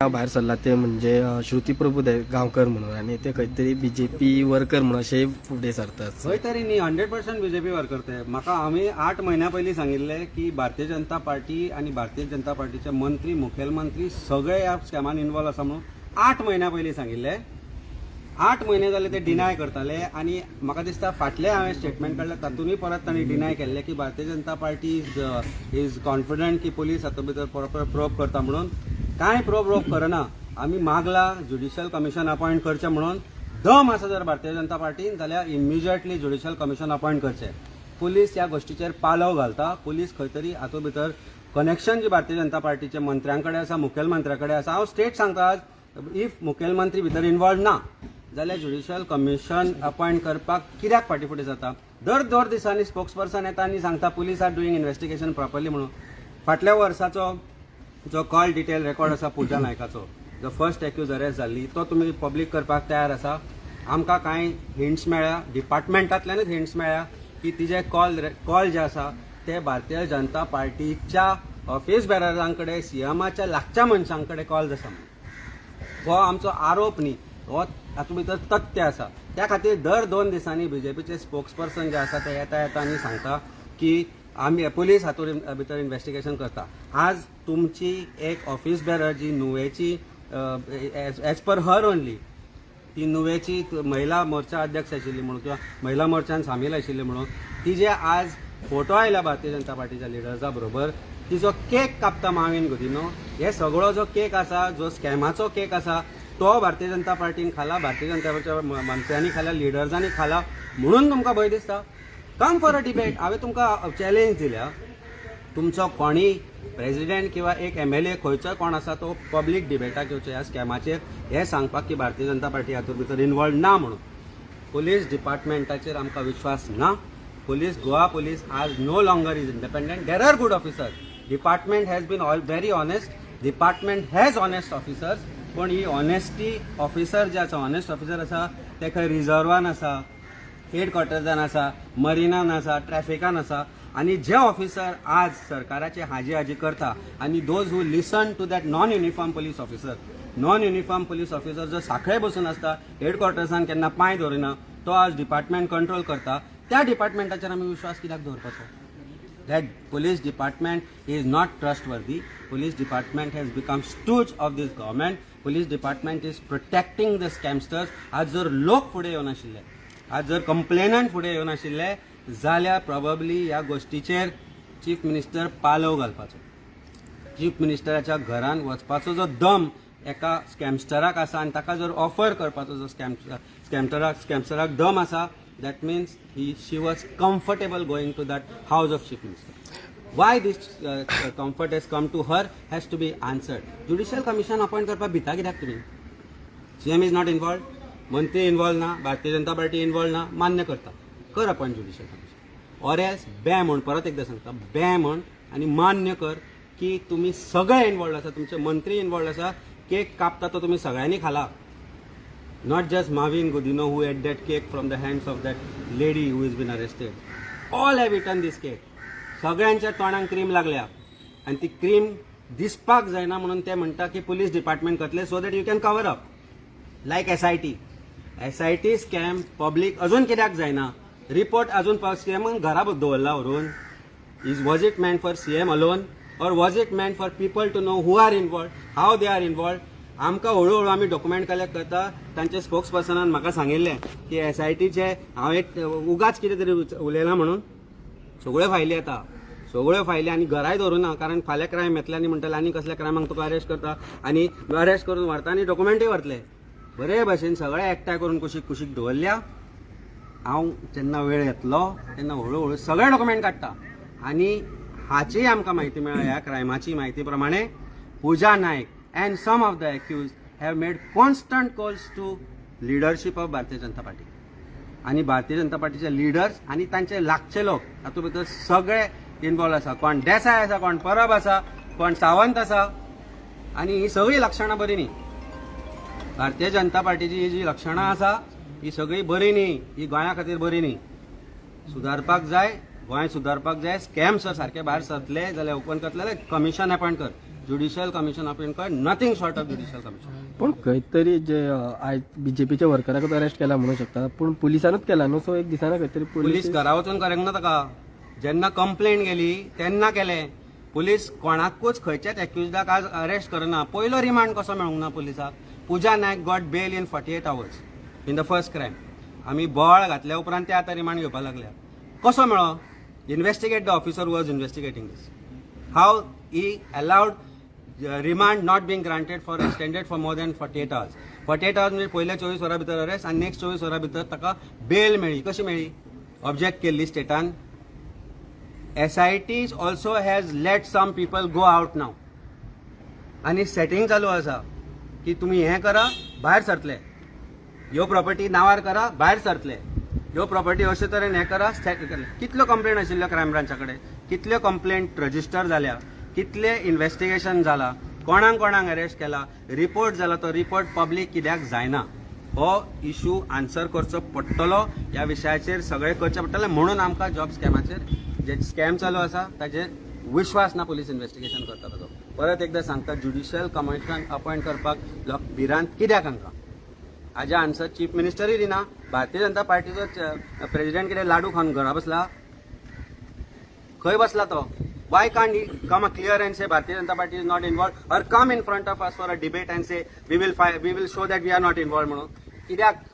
नांव भायर सरलां तें म्हणजे श्रुती प्रभू गांवकर म्हणून आनी ते खंय तरी बीजेपी वर्कर म्हणून अशें फुडें सरतात. खंय तरी न्ही, 100% बीजेपी वर्कर ते. म्हाका आमी 8 म्हयन्या पयलीं सांगिल्लें की भारतीय जनता पार्टी आनी भारतीय जनता पार्टीचे मंत्री, मुखेलमंत्री सगळे ह्या स्कॅमान इन्वॉल्व आसा म्हणून 8 म्हयन्या पयलीं सांगिल्लें. 8 म्हयने जाले ते डिनाय करताले आनी म्हाका दिसता फाटले हांवें स्टेटमेंट काडलें तातूंतय परत तांणी डिनाय केल्लें की Bharatiya Janata party is confident की पुलीस हातूंत भितर प्रॉपर प्रोब करता म्हणून. कांय प्रोब रोब करना. आमी मागला ज्युडिशियल कमिशन अपॉयंट करचें म्हणून. दम आसा जर भारतीय जनता पार्टीन जाल्यार इमिजिएटली ज्युडिशियल कमिशन अपॉयंट करचें. पुलीस ह्या गोश्टीचेर पालव घालता. पुलीस खंय तरी हातूंत भितर कनेक्शन जी भारतीय जनता पार्टीचे मंत्र्यां कडेन आसा, मुखेलमंत्र्या कडेन आसा. हांव स्ट्रेट सांगता, आज if मुखेलमंत्री भितर इन्वॉल्व ना जाल्यार ज्युडिशियल कमिशन अपॉयंट करपाक कित्याक फाटीं फुडें जाता? दर 2 दिसांनी स्पोक्स पर्सन येता आनी सांगता, "Police are doing investigation properly" म्हणून. फाटल्या वर्साचो जो कॉल डिटेल रेकॉर्ड आसा पुजा नायकाचो, जो फर्स्ट एक्यूज अरेस्ट जाल्ली, तो तुमी पब्लीक करपाक तयार आसा? आमकां कांय हिंट्स मेळ्ळ्या, डिपार्टमेंटांतल्यानूच हिंट्स मेळ्ळ्या की तिजे कॉल जे आसा ते भारतीय जनता पार्टीच्या ऑफिस बेररां कडेन, सीएमाच्या लागच्या मनशां कडेन कॉल आसा म्हणून. हो आमचो आरोप न्ही, हो हातूंत भितर तथ्य आसा. त्या खातीर दर 2 दिसांनी बीजेपीचे स्पोक्स पर्सन जे आसा ते येता येता आनी सांगता की आमी पुलीस हातूंत भितर इन्वेस्टिगेशन करता. आज तुमची एक ऑफिस बेरर जी नुवेची, एज पर हर ओनली, ती नुवेची महिला मोर्चा अध्यक्ष आशिल्ली म्हणून किंवा महिला मोर्चान सामील आशिल्ली म्हणून, तिजे आज फोटो आयला भारतीय जनता पार्टीच्या लिडर्सा बरोबर. तिजो केक कापता माविन गुदिनो. हे सगळो जो केक आसा, जो स्कॅमाचो केक आसा, तो भारतीय जनता पार्टीन खाला, भारतीय जनता पार्टीच्या मंत्र्यांनी खाला, लिडर्सांनी खाला म्हणून तुमकां भंय दिसता. Come for a debate. हांवें तुमकां चॅलेंज दिल्या. तुमचो कोणी प्रेसिडेंट किंवा एक एमएलए खंयचोय कोण आसा तो पब्लीक डिबेटाक येवचो ह्या स्कॅमाचेर, हें सांगपाक की भारतीय जनता पार्टी हातूंत भितर इन्वॉल्व ना म्हणून. पुलीस डिपार्टमेंटाचेर आमकां विश्वास ना. पुलीस, गोवा पुलीस आज no longer is independent. There are good officers. Department has been all very honest. Department has honest officers. पूण ही ऑनेस्टी ऑफिसर जे आसा, ऑनेस्ट ऑफिसर आसा, ते खंय रिजर्वान आसा, हेड क्वॉर्टर्सान आसा, मरिनान आसा, ट्रॅफिकान आसा. आनी जे ऑफिसर आज सरकाराचे हाजी हाजी करता आनी those who listen to that non uniform police officer, non uniform police officer जो साखळे बसून आसता, हेड क्वॉर्टर्सान केन्ना पांय दवरिना, तो आज डिपार्टमेंट कंट्रोल करता. त्या डिपार्टमेंटाचेर आमी विश्वास कित्याक दवरपाचो? That police department is not trustworthy. Police department has become stooge of this government. Police department is protecting the scamsters. आज जर लोक फुडें येवनाशिल्ले, आज जर कंप्लेनंट फुडें येवनाशिल्ले जाल्यार प्रॉबब्ली ह्या गोश्टीचेर चीफ मिनिस्टर पालव घालपाचो. चीफ मिनिस्टराच्या घरान वचपाचो जो दम एका स्कॅमस्टराक आसा आनी ताका जर ऑफर करपाचो जो स्कॅमस्टराक दम आसा, that means he she was comfortable going to that house of chief minister. Why this comfort has come to her has to be answered. Judicial commission appoint करपाक भिता कित्याक तुमी? CM is not involve, मंत्री involve ना, Bharatiya Janata party involve ना, मान्य करता. कर appoint judicial commission or else बॅ म्हण, परत एकदा सांगता, बॅ म्हण आनी मान्य कर की तुमी सगळे इन्वॉल्व आसा, तुमचे मंत्री इन्वॉल्व आसा. केक कापता तो तुमी सगळ्यांनी खाला, not just Mauvin Godinho, who ate that cake from the hands of that lady who is been arrested. All have eaten this cake. सगळ्यांच्या तोंडाक क्रीम लागल्या आनी ती क्रीम दिसपाक जायना म्हणून ते म्हणटा की पुलीस डिपार्टमेंट करतले, so that you can cover up like SIT. SIT scam public अजून कित्याक जायना? रिपोर्ट अजून सीएमान घरा दवरला व्हरून. Is was it meant for CM alone or was it meant for people to know who are involved, how they are involved? आमकां हळूहळू आमी डॉक्युमेंट कलेक्ट करता. तांचे स्पोक्स पर्सनान म्हाका सांगिल्लें की एसआयटीचे हांव एक उगाच कितें तरी उलयलां म्हणून. सगळ्यो फायली येता, सगळ्यो फायली आनी घराय दवरुना, कारण फाल्यां क्रायम येतले आनी म्हणटले आनी कसल्या क्रायमाक तुका अरेस्ट करता आनी अरेस्ट करून व्हरता आनी डॉक्युमेंटूय व्हरतले. बरे भशेन सगळे एकठांय करून कुशीक कुशीक दवरल्या. हांव जेन्ना वेळ येतलो तेन्ना हळू हळू सगळे डॉक्युमेंट काडटा. आनी हाचीय आमकां म्हायती मेळ्ळ्या, ह्या क्रायमाची म्हायती प्रमाणे पुजा Naik and some of the accused have made constant calls to leadership of Bharatiya Janata party. आनी भारतीय जनता पार्टीचे लिडर्स आनी तांचे लागचे लोक हातूंत भितर सगळे इनवॉल्व आसा. कोण देसाय आसा, कोण परब आसा, कोण सावंत आसा. आनी ही सगळीं लक्षणां बरी न्ही. भारतीय जनता पार्टीची ही जी लक्षणां आसा, ही सगळीं बरी न्ही. ही गोंया खातीर बरी न्ही. सुदारपाक जाय, गोंय सुदारपाक जाय. स्कॅम सर सारके भायर सरतले जाल्यार ओपन करतले जाल्यार कमिशन अपॉयंट कर. Judicial commission of inquiry, nothing short of judicial commission. पूण खंय तरी जे आयज बीजेपीच्या वर्कराकूच अरेस्ट केला म्हणू शकता, पूण पुलिसानूच केला न्हू, सो एक दिसाना खंय तरी पुलीस घरा वचून करूंक ना ताका. जेन्ना कंप्लेंट गेली तेन्ना केलें. पुलीस कोणाकूच खंयच्याच एक्युजडाक आज अरेस्ट करना. पयलो रिमांड कसो मेळूंक ना पुलिसाक? Puja Naik got bail in 48 hours in the first crime. आमी बोवाळ घातल्या उपरांत ते आतां रिमांड घेवपाक लागल्या. कसो मेळ्ळो? Investigate the officer was investigating this. How he allowed remand not being granted for extended for more than 48 hours? 48 hours म्हणजे पयल्या 24 वरां भितर अरेस्ट आनी नेक्स्ट 24 वरां भितर ताका बेल मेळ्ळी. कशी मेळ्ळी? ऑब्जेक्ट केल्ली स्टेटान. SIT also has let some people go out now आनी सेटिंग चालू आसा की तुमी हें करा, भायर सरतले, ह्यो प्रॉपर्टी नांवार करा, भायर सरतले, ह्यो प्रॉपर्टी अशे तरेन हें करा, सेट केले. कितल्यो कंप्लेंट आशिल्ल्यो क्रायम ब्रांचा कडेन? कितल्यो कंप्लेंट रजिस्टर जाल्या? कितले इन्वेस्टिगेशन जाला? कोणाक कोणाक अरेस्ट केला? रिपोर्ट जाला, तो रिपोर्ट पब्लीक कित्याक जायना? हो इशू आन्सर करचो पडटलो. ह्या विशयाचेर सगळें करचें पडटलें. म्हणून आमकां जॉब स्कॅमाचेर जे स्कॅम चालू आसा ताजेर विश्वास ना. पुलीस इन्वेस्टिगेशन करता ताजो. परत एकदां सांगता, ज्युडिशियल कमिशन अपॉयंट करपाक लोक भिरांत कित्याक हांकां? हाजे आन्सर चीफ मिनिस्टरूय दिना. भारतीय जनता पार्टीचो प्रेसिडेंट कितें लाडू खावन घरा बसला? खंय बसला तो? Why can't he come clear and say Bharatiya Janata Party is not involved, or come in front of us for a debate and say we will show that we are not involved म्हणून? कित्याक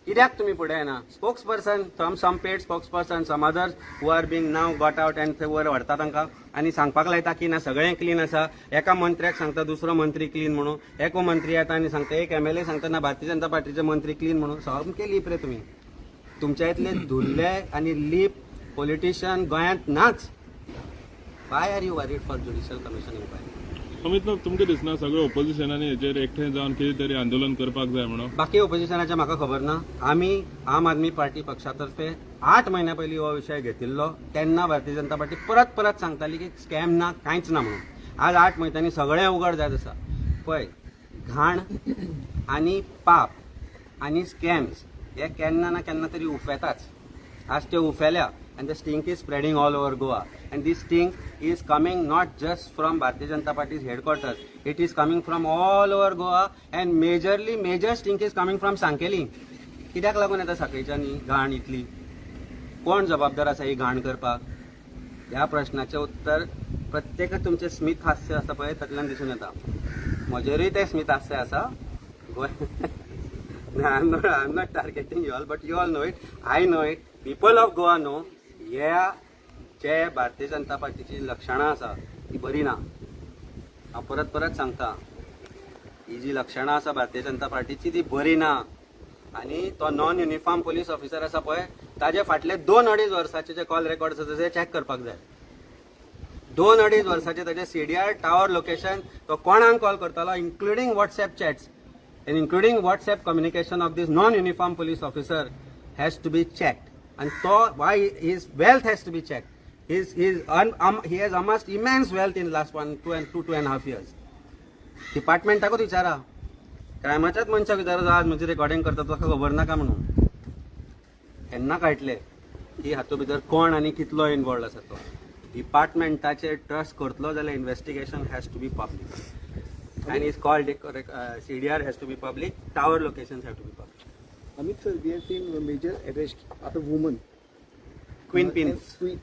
कित्याक तुमी फुडें येना? Spokesperson, some paid spokesperson, some others who are being now got out and थंय वयर व्हरता तांकां आनी सांगपाक लायता की ना, सगळें क्लीन आसा. एका मंत्र्याक सांगता दुसरो मंत्री क्लीन म्हणून. एको मंत्री येता आनी सांगता, एक एमएलए सांगता ना, भारतीय जनता पार्टीचे मंत्री क्लीन म्हणून. सामके लीप रे तुमी. तुमच्या इतले धुल्ले आनी लीप पॉलिटिशियन गोंयांत नाच. Why are you worried for judicial commission inquiry? Amit बाब, तुमकां दिसना सगळे ओपोजिशनांनी हेचेर एकठांय जावन कितें तरी आंदोलन करपाक जाय म्हणून? बाकी ओपोजिशनाचें म्हाका खबर ना. आमी आम आदमी पार्टी पक्षा तर्फे 8 म्हयन्या पयलीं हो विशय घेतिल्लो. तेन्ना भारतीय जनता पार्टी परत परत सांगताली की स्कॅम ना, कांयच ना म्हणून. आज 8 म्हयन्यांनी सगळें उगड जायत आसा. पळय, घाण आनी पाप आनी स्कॅम्स हे केन्ना ना केन्ना तरी उफेताच. आज ते उफेल्या and the stink is spreading all over Goa, and this stink is coming not just from Bharatiya Janata Party's headquarters, it is coming from all over Goa, and majorly major stink is coming from Sanquelim. कित्याक लागून येता सांखळीच्यान ही घाण इतली? कोण जबाबदार आसा ही घाण करपाक? ह्या प्रश्नाचें उत्तर प्रत्येक तुमचें स्मित हास्य आसा पळय, तातूंतल्यान दिसून येता. म्हजेरूय तें स्मित हास्य आसा. Goa, I am not targeting you all, but you all know it, I know it, people of Goa know. ह्या जे भारतीय जनता पार्टीची लक्षणां आसा ती बरी ना. हांव परत परत सांगता, ही जी लक्षणां आसा भारतीय जनता पार्टीची ती बरी ना. आनी तो नॉन युनिफॉर्म पोलीस ऑफिसर आसा पळय, ताजे फाटले दोन अडीच वर्साचे जे कॉल रेकॉर्ड्स आसा ते चॅक करपाक जाय. दोन अडीच वर्साचे ताजे सीडीआर, टावर लोकेशन, तो कोणाक कॉल करतालो, including WhatsApp chats and including WhatsApp communication of this non uniform police officer has to be checked. आनी तो why his wealth has to be checked. His he has amassed immense wealth in last one two and two two and half years. डिपार्टमेंटाकूच विचारा, क्रायमाच्याच मनशाक विचारा, जो आज म्हजी recording करता ताका खबर नाका म्हणून. केन्ना कळटलें की हातूंत भितर कोण आनी कितलो इनवॉल्ड आसा तो. डिपार्टमेंटाचेर ट्रस्ट करतलो जाल्यार investigation has to be public and is called CDR has to be public, tower locations have to be public. Amit sir, we have seen a major arrest of a woman. Queen pin. Queen,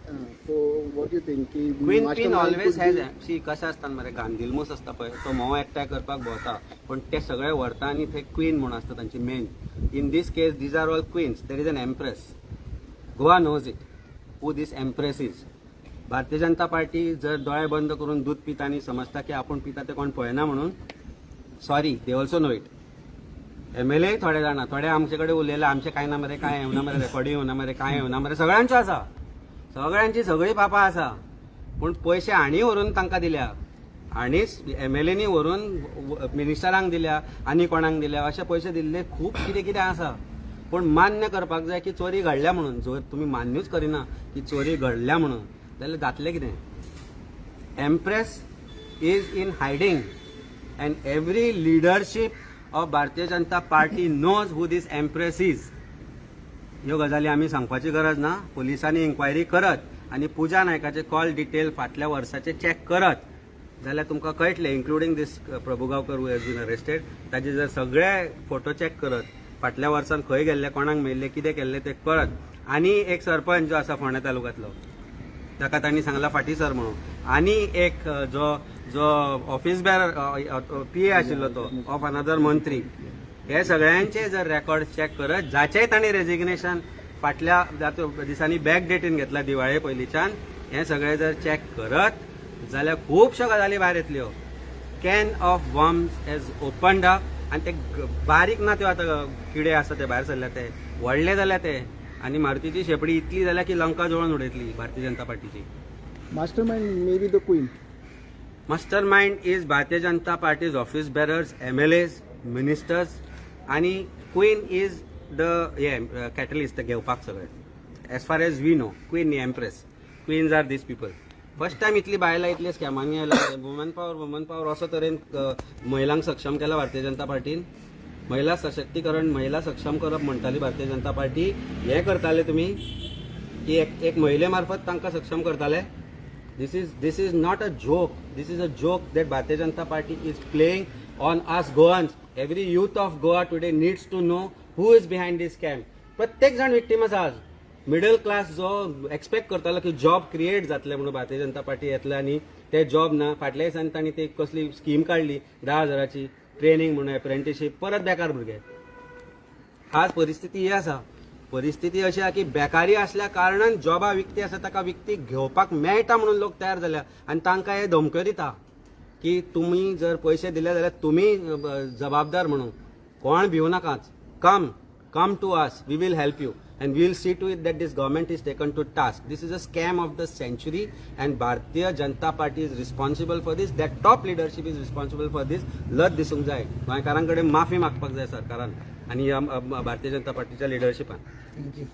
so what do you think? की queen pin mastermind always could has be- see, कशें आसता मरे, गांधीलमूस आसता पळय, तो म्होंव एकठांय करपाक भोंवता, पूण ते सगळे व्हरता आनी ते क्वीन म्हूण आसता तांची main. In this case, these are all queens. There is an empress. Goa knows it, who this empress is. Bharatiya Janata party जर दोळे बंद करून दूद पिता आनी समजता की आपूण पिता ते कोण पळयना म्हणून, sorry, they also know it. MLA थोडे जाणा, थोडे आमचे कडेन उलयले, आमचे कांय ना मरे, कांय येवना मरे, रेकॉर्डिंग येवना मरे, कांय येवना मरे. सगळ्यांच्यो आसा, सगळ्यांची सगळीं पापां आसा, पूण पयशे हांणी व्हरून तांकां दिल्या, हांणीच एमएलएनी व्हरून मिनिस्टरांक दिल्या आनी कोणाक दिल्या, अशे पयशे दिल्ले खूब कितें कितें आसा. पूण मान्य करपाक जाय की चोरी घडल्या म्हणून. जर तुमी मान्यूच करिना की चोरी घडल्या म्हणून, जाल्यार जातलें कितें? Empress is in hiding and every leadership of Bharatiya Janata Party knows who this empress is. ह्यो गजाली आमी सांगपाची गरज ना. पुलिसांनी इन्क्वायरी करत आनी पुजा नायकाचे कॉल डिटेल फाटल्या वर्साचे चॅक करत. जाल्यार तुमकां कळटलें, including this Prabhugaonkar who has been arrested. ताजे जर सगळे फोटो चॅक करत, फाटल्या वर्सान खंय गेल्ले, कोणाक मेळिल्ले, कितें केल्लें तें कळत. आनी एक सरपंच जो आसा फोंड्या तालुक्यांतलो, ताका तांणी सांगलां फाटीं सर म्हणून. आनी एक जो जो ऑफिस बेअरर, पीए आशिल्लो तो ऑफ अनदर मंत्री, हे सगळ्यांचे जर रेकॉर्ड चॅक करत, जाचेय तांणी रेजिग्नेशन फाटल्या दिसांनी बॅक डेटीन घेतला दिवाळे पयलींच्यान, हे सगळे जर चॅक करत जाल्यार खुबश्यो गजाली भायर येतल्यो. Can of worms has opened up आनी ते बारीक ना त्यो, आतां किडे आसा ते भायर सरल्या, ते व्हडले जाल्या ते. आनी मारुतीची शेपडी इतली जाल्या की लंका जळोवन उडयतली भारतीय जनता पार्टीची. Mastermind may be the queen. Mastermind is Bharatiya Janata Party's office bearers, MLAs, ministers आणि क्वीन is the हे कॅटलिस्ट घेवपाक सगळे. As far as we know, queen न्ही, empress. Queens are these people. First time इतली बायलां इतले स्कॅमांनी आयला. Woman power, woman power, असो तरेन महिलांक सक्षम केला भारतीय जनता पार्टीन. महिला सशक्तीकरण, महिला सक्षम करप म्हणटाली भारतीय जनता पार्टी. हें करताले तुमी की एक एक महिले मार्फत तांकां सक्षम करताले. This is not a joke. This is a joke that Bharatiya Janata Party is playing on us Goans. Every youth of Goa today needs to know who is behind this scam. प्रत्येक जाण victim आसा आज. Middle class जो expect करतालो की job create जातले म्हणून Bharatiya Janata party येतले आनी ते जॉब ना. फाटल्या दिसांनी तांणी ती कसली स्कीम काडली 10,000ची ट्रेनिंग म्हणून, एप्रेंटिशीप, परत बेकार भुरगे. आज परिस्थिती ही आसा. परिस्थिती अशी आसा की बेकारी असल्या कारणान जॉबा विकती आसा, ताका विकती घेवपाक मेळटा म्हणून लोक तयार जाल्या आनी तांकां हे धमक्यो दिता की तुमी जर पयशे दिले जाल्यार तुमी जबाबदार म्हणून. कोण भिवू नाकाच. Come, come to us, we will help you and we will see to it that this government is taken to task. This is a scam of the century and Bharatiya Janata Party is responsible for this. That top leadership is responsible for this. लज दिसूंक जाय गोंयकारां कडेन, माफी मागपाक जाय सरकारान आनी ह्या भारतीय जनता पार्टीच्या लिडरशिपान. Thank you.